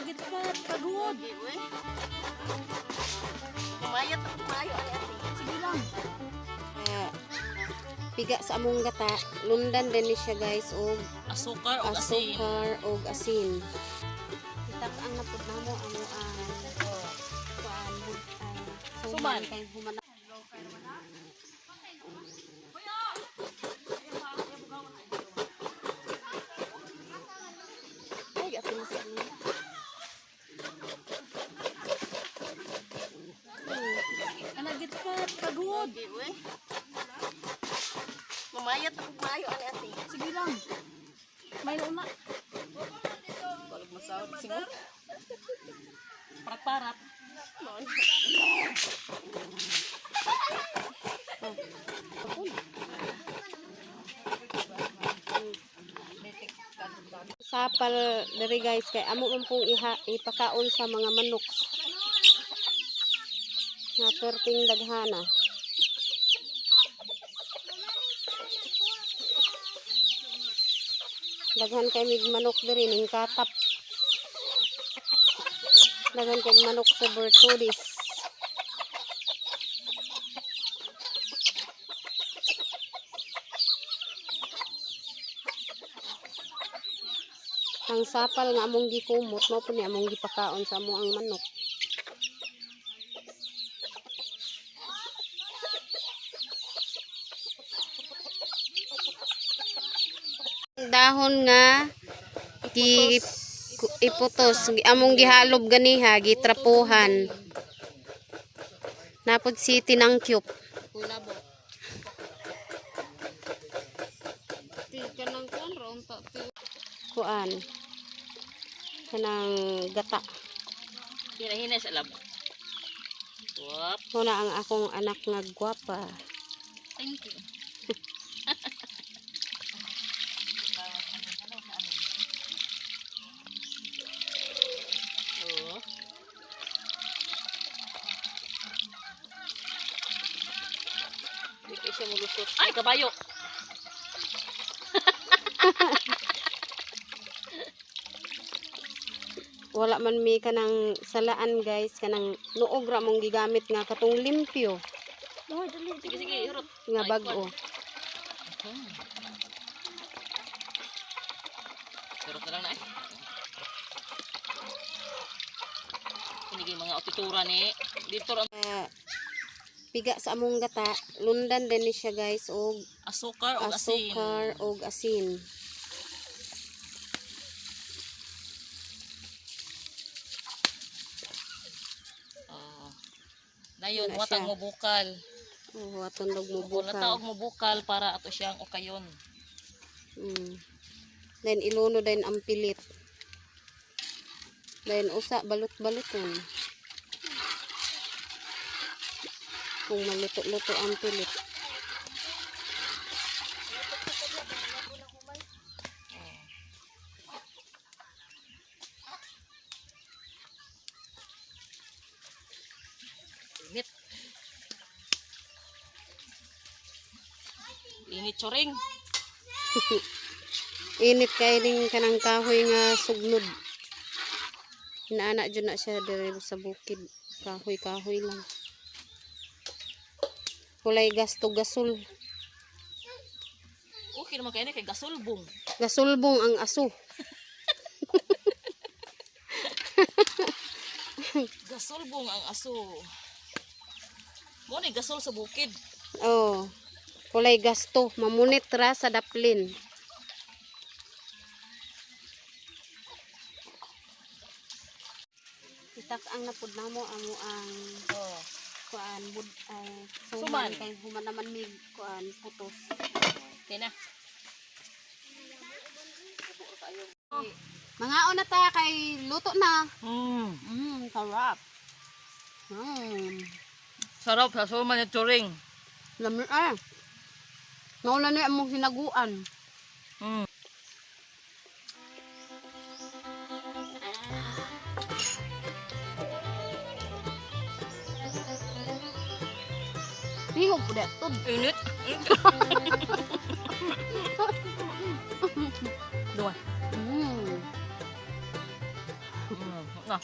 Alagit pa, pagod. Kumayot ako kumayo ani ate. Sige lang. Piga sa among gata, lundan din ni siya, guys, og Asukar o asin. asukar og asin. Itak-ang na pud namo amo ang kuan Suman. suman kay human. Ay, apil sa inyo. Alagit pa, pagod. Mamayat ako kumayo ani ate. Sige lang. May na. Balag masawag. Singot. Parat-parat. Sapal diri, guys, kay amo man pong iha, ipakaon sa mga manok. Nga perting daghana. Daghan kay mig manok diri ning katap. Daghan kay manok sa Bertudis. Ang sapal nga among gikumot mao po ni among gipakaon sa amo ang manok. Dahon nga gi iputos among gihalob ganiha gitrapuhan. Napod si tinangkyop. Kuan kanang gata. Hina-hina sa lab. Wap. Muna ang akong anak nga gwapa. Thank you. Oo. Hindi kayo siya mulusot. Ay, kabayo! Wala man mi kanang salaan, guys, kanang nuog ra mong gigamit nga katong limpyo Sige, sige, hirot. nga bag-o. Hirot na lang na eh. Hindi mga otitura ni. Dito ang Piga sa among gata, lundan din ni siya, guys, og asukar o asin. asukar og asin. Oh. Dayon, Wala watang siya. mo bukal. Oh, atong dog mo Wala bukal. taog mo bukal para ato siyang okayon. Then iluno din ang pilit. Then usa balot-baluton. Kung maluto-luto ang pilit. Init. Init choring. Init kay ning kanang kahoy nga sugnod. Inaana jud na siya diri sa bukid. Kahoy-kahoy lang. Kulay gasto gasol. Okay naman kayo ni kay gasulbong. Gasulbong ang aso. Gasulbong ang aso. Mo ni gasol sa bukid. Oh. Kulay gasto, mamunit ra sa daplin. Itak ang napud namo amo ang Oh. kuan bud ay Suman. suman kay human naman mig kuan putos. Okay na. Mga na ta kay luto na. Sarap. Sarap sa suman ni choring. Lami ah. Nauna na among hinaguan. Pihog po dito. Init. Duwa. Na.